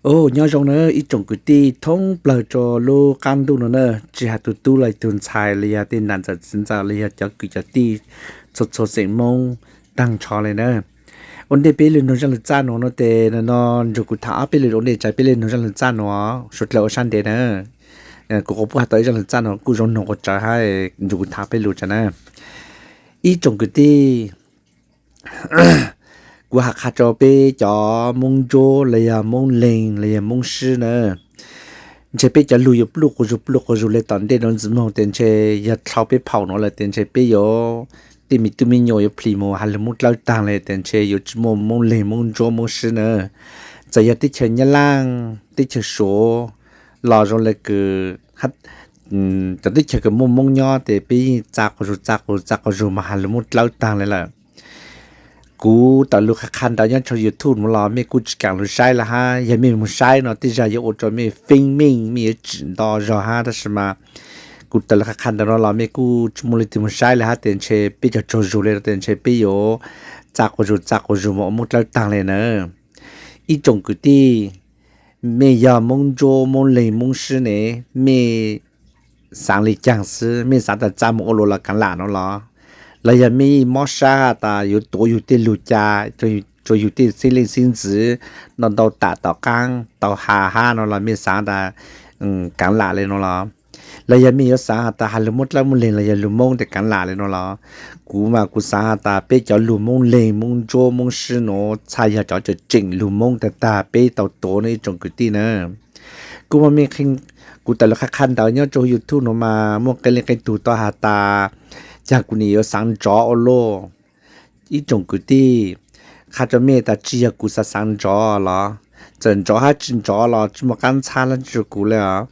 Ua nyob zoo na ib tsoom kwv tij thoob plaws rau lub qab ntuj no na, tsis hais tus tub los tus ntxhais los yog tej nam ntxawm txiv ntxawm los yog cov kwv cov tij txhua txhua xeem Hmoob tag nrho li na. Ua ntej peb li nug zaj lus txaj nuav no tes no nrug kuv tham ob peb lus ua ntej tsav peb li nug zaj lus txaj nuav suav dlawg ua sab ntev na. Kuv qhov puab has tau ib zaj lus txaj nuav kuj zoo nug quas tsawv hab nrug kuv tham peb lus tsav na. Ib tsoom kwv tij, kuv has qha rau peb cov Moob Ntsuab los yog Moob Leeg los yog Moob Sib na, ntshe peb cov lug yuav pluj quas zug pluj quas zug le tom ntej nuav ntxiv moog tes ntshe yog dlhau peb phaum nuav lawm tes ntshe peb yuav tej me tub me nyuam yuav plhis mus has lug Moob Dlawb taag le tes ntshe yuav tsis muaj Moob Leeg Moob Ntsuab Moob Sib na. Txawm yog teb chaws Nyab Laaj teb chaws Suav los zoo le kws cov teb chaws kws muaj Moob nyob tes peb yeej txa quas zug txa quas zug txa quas zug mas has lug Moob Dlawb taag le lawm. Kuv tawm lug qha qha ntawd nyob rua YouTube nuav los mej kuj tsis kaam lug saib le hab, yog mej moog saib no tej zag yuav ua rua mej feeb meej mej yuav tsim nto zog hab tab sis mas kuv tawm lug qha qha ntawd nuav los mej kuj tsis muaj leej twg moog saib le hab tes ntshe peb cov tsaug zug le tes ntshe peb yuav txa quas zug txa quas zug mas ua Moob Dlawb taag le na. Ib tsoom kwv tij, mej yog Moob Ntsuab Moob Leeg Moob Sib ne, mej xaav le caag xwb, mej xaav tas txav moog ua luas los kaav lam nuav los, los yog mej mob sab has tas yuav tuav yug tej lug ca rua yug tej xeeb leej xeeb ntxwv ntau ntau tam tom qaab tau has hab no los mej xaav tas kaav lam le nuav los, los yog mej yuav xaav has tas has lug Moob Dlawb Moob Leeg los yog lug Moob tes kaav lam le nuav los, kuv mas kuv xaav has tas peb cov lug Moob Leeg Moob Ntsuab Moob Sib nuav txhaj yog cov tseem lug Moob tag tag peb tau tuav nuav ib tsoom kwv tij na. Kuv muaj mej qhee, kuv tawm lug qha qha ntawd nyob rua YouTube nuav mas muaj qee leej qee tug tau has tas, caag kuv nim yuav xaav nrov ua luaj. Ib tsoom kwv tij, qha rua mej tas tsis yog kuv xaav xaav nrov los, txawm nrov hab tsis nrov los tsis muaj qaab ntxhab dlaab tsi rua kuv le os.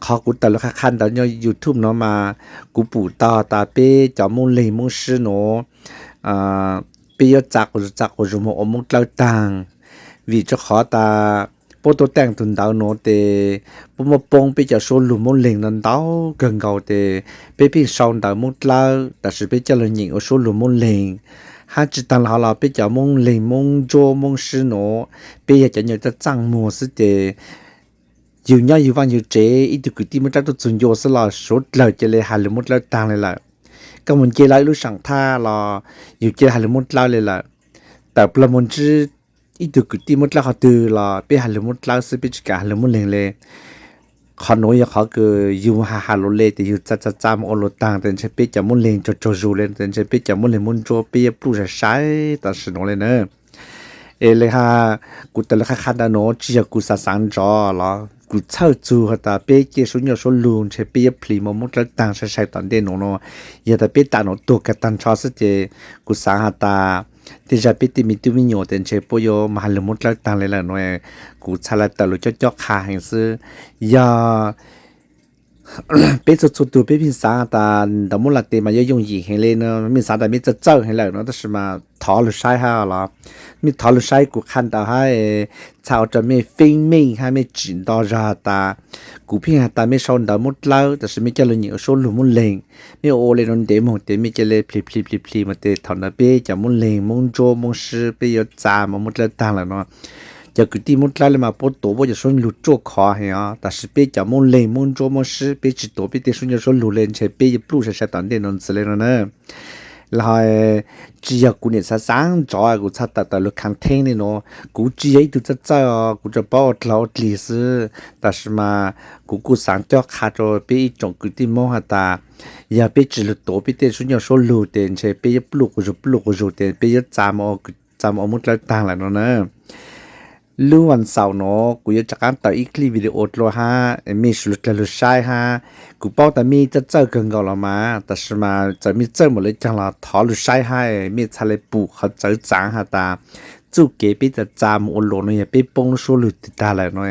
Qhov kuv tawm lug qha qha ntawd nyob YouTube nuav mas kuv pum tau tas peb cov Moob Leeg Moob Sib nuav peb yuav txav quas zug txav quas zug moog ua Moob Dlawb taag, vim rua qhov tas puab tuaj teej tug ntawd nuav tes puab muab poob peb cov suab lug Moob Leeg ntau ntau kawg nkaus tes peb pheej sau ntawv Moob Dlawb tab sis peb coj lug nyeem ua suab lug Moob Leeg. Hab tsis taag le hov los peb cov Moob Leeg Moob Ntsuab Moob Sib nuav peb yog cov nyuas txaj txaaj muag xwb tes yug nyob yug vaaj yug tsev ib tug kwv tij muab dlaab tuaj txug ncua xwb los suav dlawg ca le has lug Moob Dlawb taag le lawm. Koj moog nce lawv ib lub saam thaj los yug ca le has lug Moob Dlawb le lawm. Tawm plawg moog ntsib ib tug kwv tij Moob Dlawb qhov twg los peb has lug Moob Dlawb xwb peb tsis kaam has lug Moob Leeg le. Qhov nuav yog qhov kws yug has has lug le tes yug txav txav txav moog ua luas taag tes ntshe peb cov Moob Leeg tsaug tsaug zug le tes ntshe peb cov Moob Leeg Moob Ntsuab peb yuav pluj sai sai tam sim nuav le na. Es le hab kuv tawm lug qha qha ntawd nuav tsis yog kuv xaav xaav nrov los kuv txhawj txug has tas peb tej suab nyuaj suab lug ntshe peb yuav plhis moog Moob Dlawb taag sai sai tom ntej nuav no. Yog tas peb tam nuav tuag kag taag nrho xwb ces kuv xaav has tas tej zag peb tej me tub me nyuam tes ntshe puab yuav moog has lug Moob Dlawb taag le lawm no. Kuv txhaj le tawm lug cob cob qha heev xwb. Yog peb txhua txhua tug peb pheej xaav tas ntawm Moob Laj Teb mas yuav yooj yim heev le no, mej xaav tas mej txawj txawj heev lawm no tab sis mas thov lug saib hab los, mej thov lug saib kuv qha ntawd hab txhaj ua rua mej feeb meej hab mej tsim nto zog has tas kuv pheej has tas mej sau ntawv Moob Dlawb tab sis mej coj lug nyeem ua suab lug Moob Leeg. Mej ua ua le nuav ntev moog tes mej ca le plhis plhis plhis plhis mas tes thaum ntawd peb cov Moob Leeg Moob Ntsuab Moob Sib peb yuav txav moog Moob Dlawb taag lawm no. Cov kwv tij Moob Dlawb le mas puab tuav puab cov suab lug ruaj khov heev os tab sis peb cov Moob Leeg Moob Ntsuab Moob Sib peb tsis tuav peb tej suab nyuaj suab lug le ntshe peb yuav pluj sai sai tom ntej nuav ntxiv le no na. Los tsis yog kuv nim xaav xaav nrov kuv txhaj tawm tawm lug khaav theeb le nuav. Kuv tsis yog ib tug txawj txawj os, kuv tsuas paub ua dlaag ua dlig xwb tab sis mas kuv kuj xaav cob qha rua peb ib tsoom kwv tij Moob has tas yog peb tsis lug tuav peb tej suab nyuaj suab lug tes ntshe peb yuav pluj quas zug pluj quas zug tes peb yuav txav moog ua Moob Dlawb taag lawm no na. Lub vas xaum nuav kuv yuav rov qaab tawm ib clip video dlua hab mej sawv dlawg lug saib hab. Kuv paub tas mej txawj txawj kawg nkaus los mas tab sis mas txawm mej txawj npaum le caag los thov lug saib hab mej txhaj le pum qhov txawv txaav has tas txuj kev peb txav txav moog ua luas no yog peb poob lub suab lug tag tag lawm no.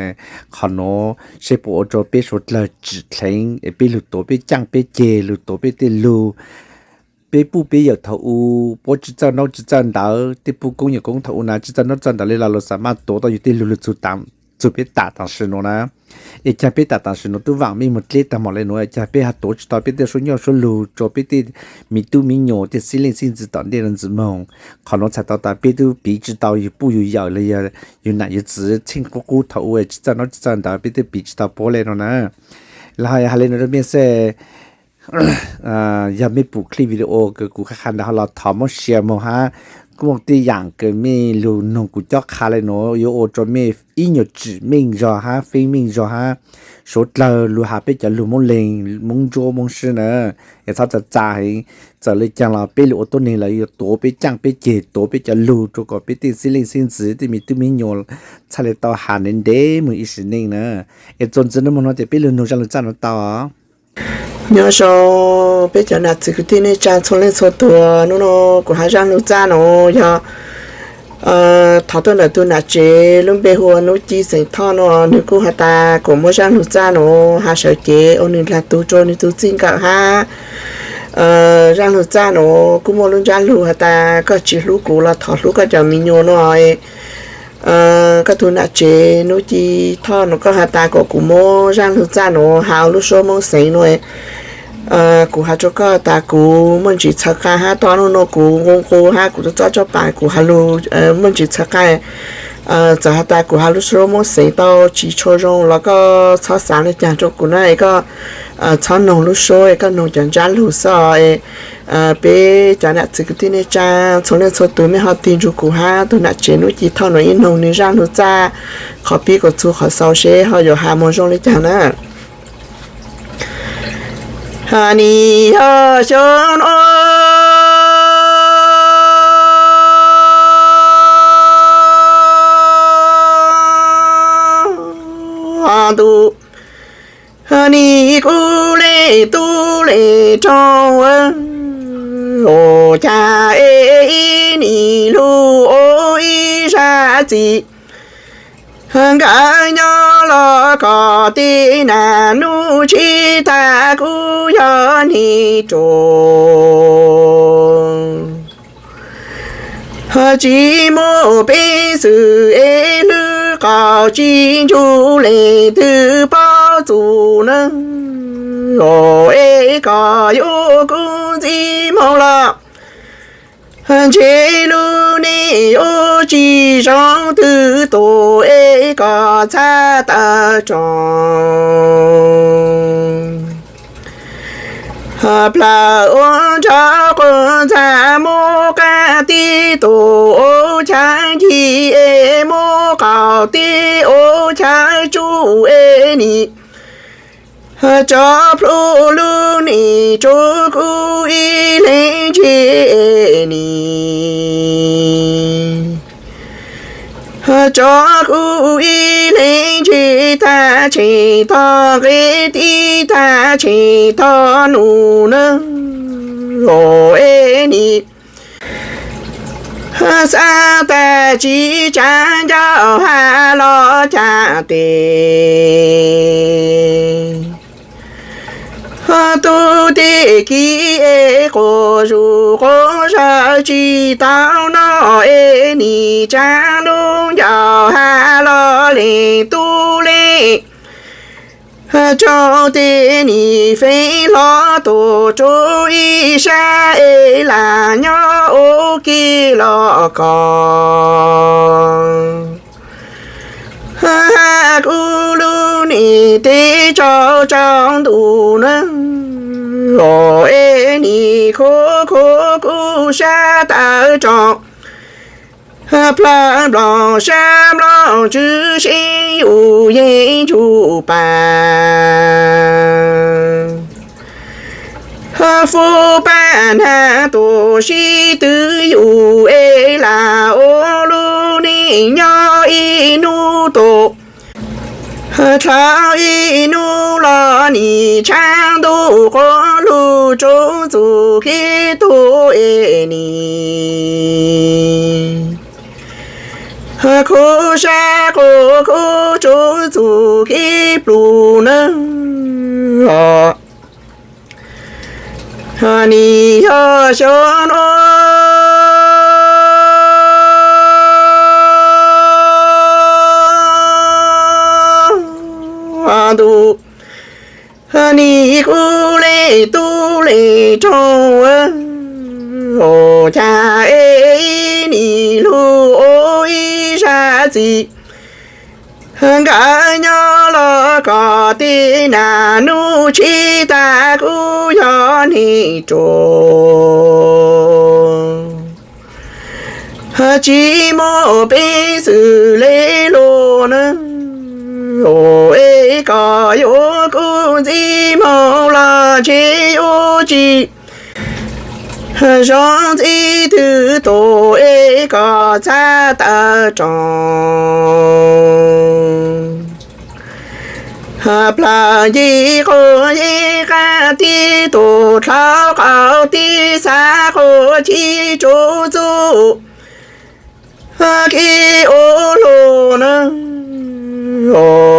Qhov nuav seb puas ua rua peb sawv dlawg tsim dheev es peb lug tuav peb caaj peb ceg lug tuav peb tej lug, peb puj peb yawm thaum u puab tsis txawj ntaub tsis txawj ntawv, tej puj koob yawm koob thaum u na tsis txawj ntaub txawj ntawv le los lug xaav maj tuav tau yug tej lug lug txug taav txug peb tam tam sim nuav na. Es caag peb tam tam sim nuav tub vaam mej moog dleb taag mom le nuav, caag peb has tuav tsi tau peb tej suab nyuj suab lug rua peb tej miv tub miv nyuas tej xib leej xib ntxwv tom ntej rua ntxiv moog. Qhov nuav txhais tau tas peb tub piv tsi tau yug puj yug yawm los yog yug nam yug txwv txheej qub qub thaum ub tsi txawj nub tsi txawj ntawd peb tub piv tsi tau puab le nuav na. Los has le nuav rua mej xwb, yog mej pum clip video kws kuv qha qha ntawd ho los thov muab share moog hab, kuj muaj tej yaam kws mej lug noog kuv cob qha le nuav yuav ua rua mej ib nyuas tsim meej zog hab feeb meej zog hab, suav dlawg lug has peb cov lug Moob Leeg Moob Ntsuab Moob Sib na. Es txhob txav txav heev, txawm le caag los peb lug ua tuab neeg lawm yuav tuav peb caaj peb ceg tuav peb cov lug rua kom peb tej xib leej xib ntxwv tej miv tub miv nyuas txhaj le tau has ntev ntev moog ib sim neej na. Es txuas ntxiv nuav moog nuav ces peb lug noog zaaj lug txaj nuav tau. Nyob zoo peb cov nam txiv kwv tij neej tsaa txhua leej txhua tug, nub nua kuv has zaaj lug txaj nuav yog thov tuaj ntawm tug nam tsev lub npe hu ua Nub Ci xeem Thoj nua, nwg kuj has tas kuas muab zaaj lug txaj nuav has sawv cev ua nwg dlaag tug rua nwg tug txij nkawm hab. Zaaj lug txaj nuav kuj muaj lub ntsab lug has tas koj tsi hlub kuv los thov hlub koj cov miv nyuas nua. Koj tug nam tsev Nub Ci Thoj nuav koj has tas kom kuv muab zaaj lug txaj nuav has ua lub suab Moob xeev nua. Kuv has rua koj tas kuv muaj ntsis txhawv qaa hab tog nub nua kuv nqu nqu hab kuv tub txob tsob paas kuv has lug muaj ntsis txhawv qaa. Txawm has tas kuv has lub suab Moob xeev tau tsi tshua zoo los koj txhob xaav le caag rua kuv na, es koj txhob noog lub suab, es koj noog cov ntsab lug xwb. Peb cov nam txiv kwv tij neej tsaa txhua leej txhua tug mej ho tig nrug kuv hab tug nam tsev Nub Ci Thoj nuav ib noog nwg zaaj lug txaj qhov pib kuas txug qhov xaus seb ho yuav has moog zoo le caag na. Hab nim yog xyoo nuav ntuj, nim kuv le tub le roog, ua cas es ib nim lug ua ib zag txim. Nkawd nyob los koj tej nam nub tsi tas kuj yog nim ruam. Tsi muaj peev xwm es hlwb qaug tsi ntsug leej twg paub txug neeg. Es koj yuav kuv ntxiv moog los ntshe lub neej yuav tsi zoo twg tuaj es koj txhaj tawm roog. Plawg ua nrog quas ntxag muab qaab teb tuaj ua chaw ncig es muab qaug teb ua chaw tsuj es nim tso plhuav lub neej rua kuv ib leeg ntseg nim. Tso kuv ib leeg ntseg tag tsheej tog nqe teb tag tsheej tog num neeg es nim. Xav tas tsi tsaa ncauj has los cas tes tub tej kiv es quas zuj quas zawg tsi tau noj es nim tsaa lub ncauj has los leej tub leej roog tej nim feeb hlo tuaj rua ib sab es lam nyob ua ke los koj has kuv lub neej teb tsaus tsaus ntuj neeg es nim khuv khuv kuv sab tawm roog. Plawg nplooj sab nplooj tswv seeb yus yeej ntsug paag. Fub paab nag tuaj sib twv yus es lam ua lub neej nyob ib nub tuaj. Dlhau ib nub los nim tshaab ntuj quas lug rua txuj kev tuag es nim khuv sab quas khuv rua txuj kev pluj neeg. Nim yog xyoo nuav tus, nim kuj le tub le rog, ua cas es nim lug ua ib zaj txim. Nkawd nyob los kom tej nas nub tshib tas kuj yog neeg ruam, tsis muaj peev xwm le luag na. Es kom yuav kuv ntxiv moog los ntshe yuav tsis zoo ntxiv twg tus, es kom txhaj tawm roog. Plaws nce quas yeeb qab tib tug dlhau qaum tib xav quas ci rua txuj kev ua luag na.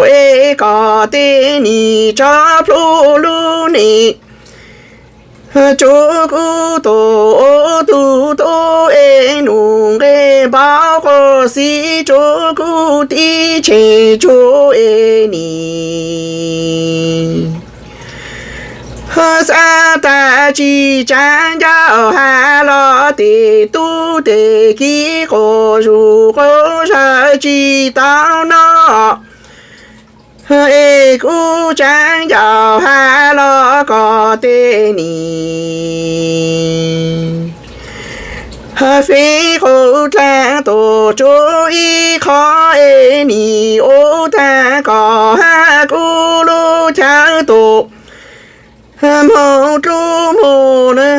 Es kom tej nim tso plhuav lub neej rua kuv tus, ua tug tub es nus nqe npau quas xib rua kuv tib tsheej rua es nim xav tas tsis tsaab ncauj has los tes tub tes kiv quas zug quas zawg tsis tau noj. Es kuv tsaab ncauj has los kom tej nim feeb quas dlaag tus rua ib qho es nim ua taag kom has kuv lub chaw tus moog dlub moog na.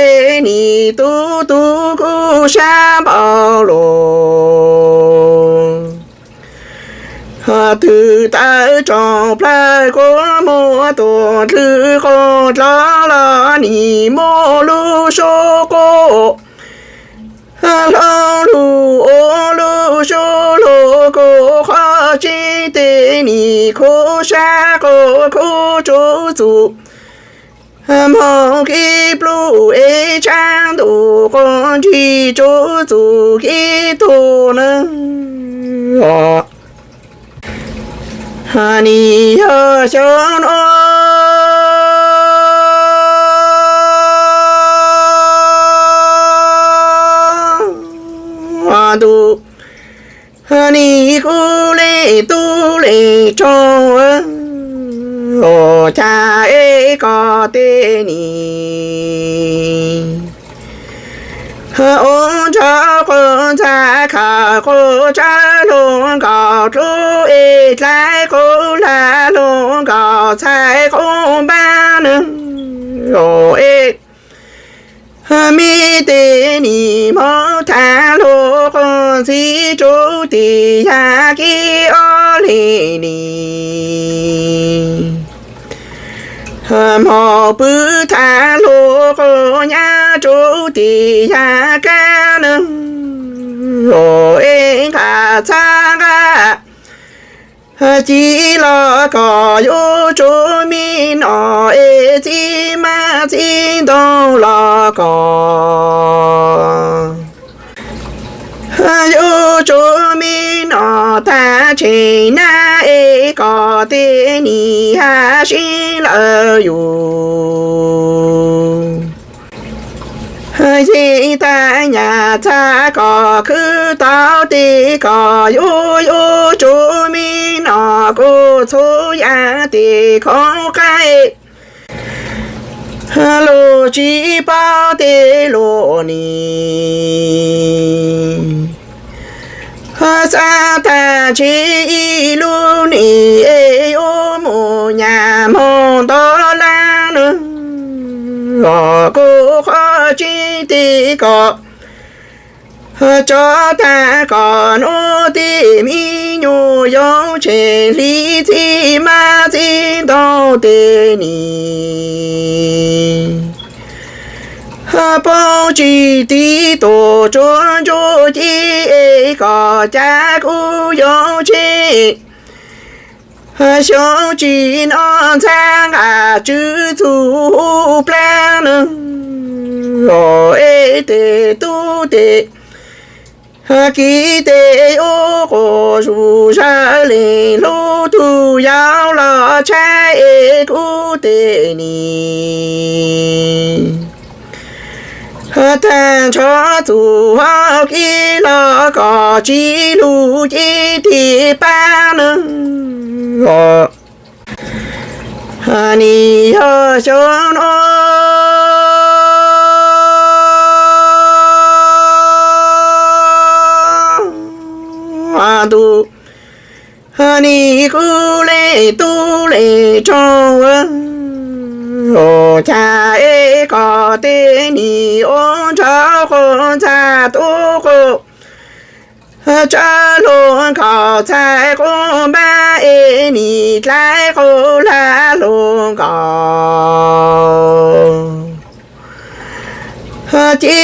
Es nim tu tu kuv sab npaum luas, twg tawm roog plawg kuv muab tus ntxwg quas dlov los nim muaj lub suab quas hloov lug ua lub suab lug kuv qhov tseeb tes nim khuv sab quas khuv rua txuj moog kev pluj es tsaab ntuj quas nrig rua txuj kev tuag na. Nim yog xyoo nuav ntuj, nim kuv le tub le rog, ua cas es kom tej nim ua nrog quas ntxhab khawm quas tsawb hluas nkaus dlub es dlaiv quas lag hluas nkaus txhais quas npaab na. Es mej tej nim moog thaam hluas quas ntxhib rua tes yag kev ob leeg nim moog pw thaam hluas quas nyab rua tes yag kab neeg, es nqaj txhab nqaj ci los kom yuav tsum mej nom es txij mab txij ntoo los kom yuav tsum mej nom tag tsheej nab es kom tej nim has sib lawv yug yeej tag nyam txhab kom khwv tau tes kom yuav yuav tsum mej nom kuj txhua yam tes khoom qaib lug tsis paub tej lug nim xav tag ntshe ib lub neej es yuav mus nyam moog nto lab neeg os. Kuv qhov tseeb tes kom tso tag kom nuav tej me nyuam yoov tsheej hli txij mab txij ntoo tej nim poob tsis tiv tuam tsuav ntsuj ci es kom ca kuv yoov tsheej xyoo tsis noj ntxhab nqaj tswv txug huv plaab neeg os. Es tej tub tej Kib tes ub quas zus zawv lees hlub tug yau los tshaib es kub tes nim tag nrho txuj hau kib los kom tsis lug ci tig pab neeg os. Nim yog xyoo no ntuj nim kub leej tub leej roog, ua cas es kom tej nim ua nraug quas ntxag tub quas tsawv hluas nkaus txhais quas npab es nim dlaib quas hlab hluas nkaus ci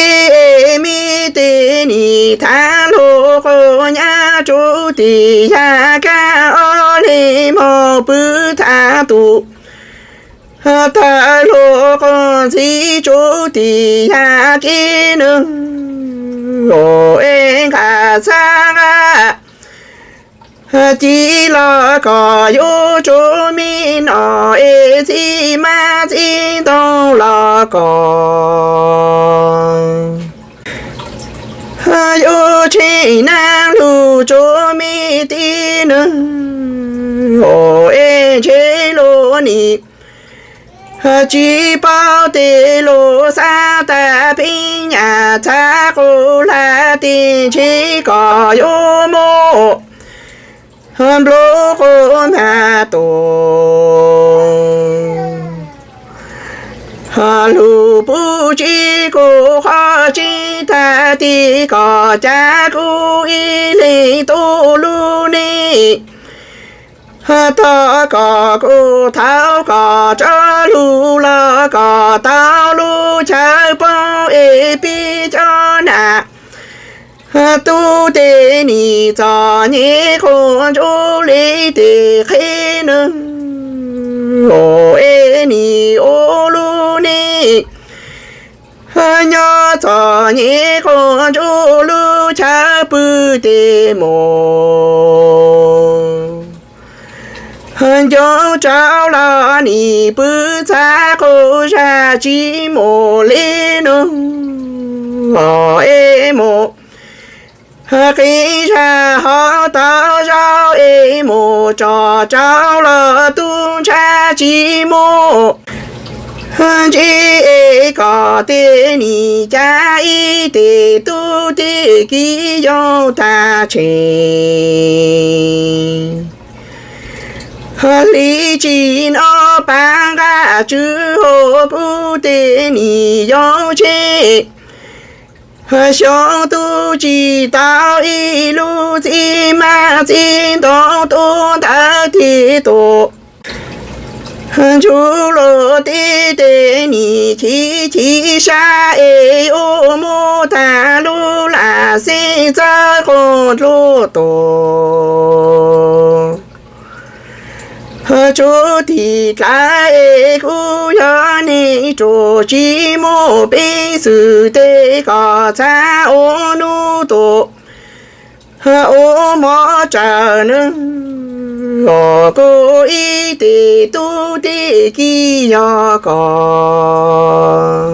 es me tej nim thav hluas quas nyab tsuj tis yaj kab ob leeg moog pw thav tus tawg hluas quas ntxiv tsuj tis yaj kib neeg es nqa txhab nqa ci los kom yug tsuj me nom es txij mab txij ntoo los kom yug tsheej nab lug tsuj me tib neeg es ntshe lug nim tsis paub tes lug xav tas peb nyam txhab quas hlab tes ntshe kom yug muaj nplua quas mag tus lug pub tsis kuv qhov tseeb tag tes kom cav kuv ib leeg tub lub neej tog kom kuv thaub kom rov lug los kom tau lub chaw poob es peb cov nam tub tej nim txom nyem quas ntsuj li tes qheb neeg es nim ua lub neej nyob txom nyem quas ntsuj lub chaw pw tes mus ncoo rau los nim pw txhab quas zag tsis mus li neeg es mus qi zag hov tau zaub es mus tso rau los tub ntshab tsis mus ntsib es kom tej nim cav ib tes tub tej kiv yoog tag tsheej hli tsis noj pab nqaj tswv hauv kuv tej nim yoog tsheej xyoo tub tsis tau ib lub txij mab txij ntoo tub ntawd tig tus ntsug luag tib tej nim chiv chiv sab es ua muab tag lub lam xeeb txawb quas dluj tus tsuj tis dlawb es kuv yog neeg ruam tsis muaj peev xwm tes kom txhab ua nub tus ua mov tsaws neeg os. Kuv ib tes tub tej kiv yog kom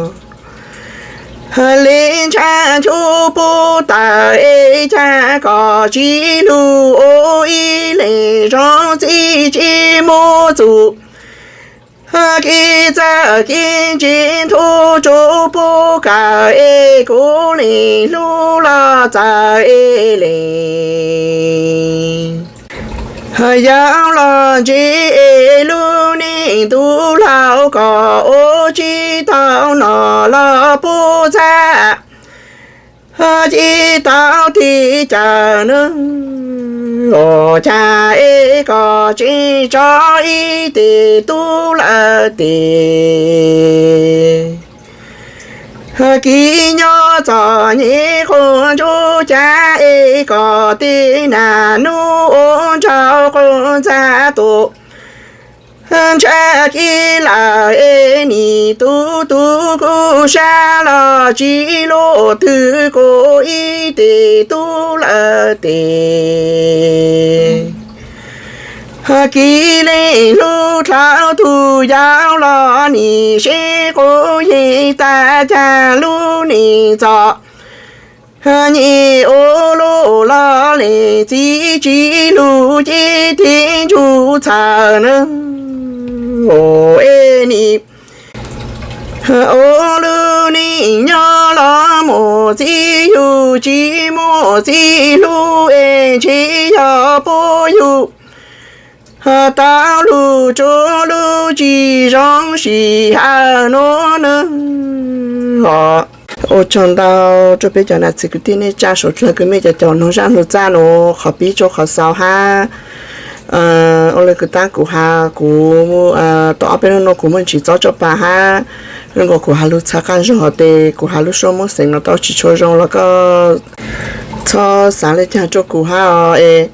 le ntshav nchuv pub tawm es cag kom tsis lug ua ib leeg zoo txij tsis muaj txuj kev txawj kev ntse ntuj tsuj pub kawm es kuv leeg hlub los txawj es leeg yau los ntse es lub neej ntuj laug kom ua tsis tau nom los pub txhab ci tau tig cawm neeg os. Cag es kom tseem tso ib tes tub lawm tes kiv nyob txom nyem quas ntsuj cag es kom tej nam nub ua nraug quas ntxag tus Ntshai kiv lawm es nim tub tub kuv sab los tsis lub twg kuv ib tes tub lawm tes. Kiv leej hlub dlhau tus yau los nim seb quv yeej tag cag lub neej txom nyem ua luaj los leej txiv tsis lug ces tib ntsug txhawm na. Es nim ua lub neej nyob los muaj txiv yug tsis muaj txiv hlub es ntshe yog puab yug tau lug rua lub tsis zoo sij hawm nuav na. Ua tsaug ntau rua peb cov nam txiv kwv tij neej tsaa suav dlawg kws mej cov caum noog zaaj lug txaj nuav qhov pib rua qhov xaus hab. Ua le kws taab kuv has kuv tau ob peb nub nuav kuv muaj ntsis txob tsob pa hab, zoo nkaus kuv has lug txhawv qaab zog tes kuv has lub suab muab xeev los tau tsis tshua zoo los koj txhob xaav le caag rua kuv hab os. Es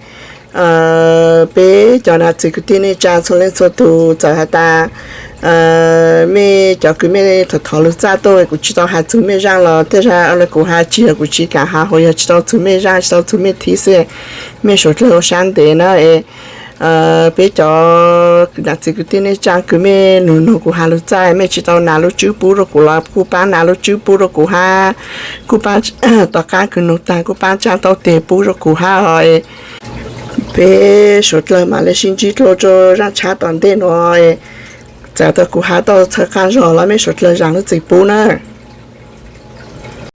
peb cov nam txiv kwv tij neej tsaa txhua leej txhua tug txawm has tas mej cov kws mej thov thov lug txaj tuaj kuv tsis tau has txug mej zaaj los tej zag le kuv has tsis yog kuv tsis kaam has, hos yog tsis tau txug mej zaaj tsis tau txug mej thib xwb, mej suav dlawg ua sab ntev na. Peb cov nam txiv kwv tij neej tsaa kws mej nug noog kuv has lug txaj, mej tsis tau nav lub tswb pub rua kuv los kuj paab nav lub tswb pub rua kuv hab, kuj paab tom qaab kws noog taag kuj paab tsaaj tau teg pub rua kuv hab os. Peb suav dlawg mam le sib ntsib dlua rua zaaj tshab tom ntej nuav. Txawm tas kuv has tau txhawv qaab zog los mej suav dlawg zaam lub txim pub na.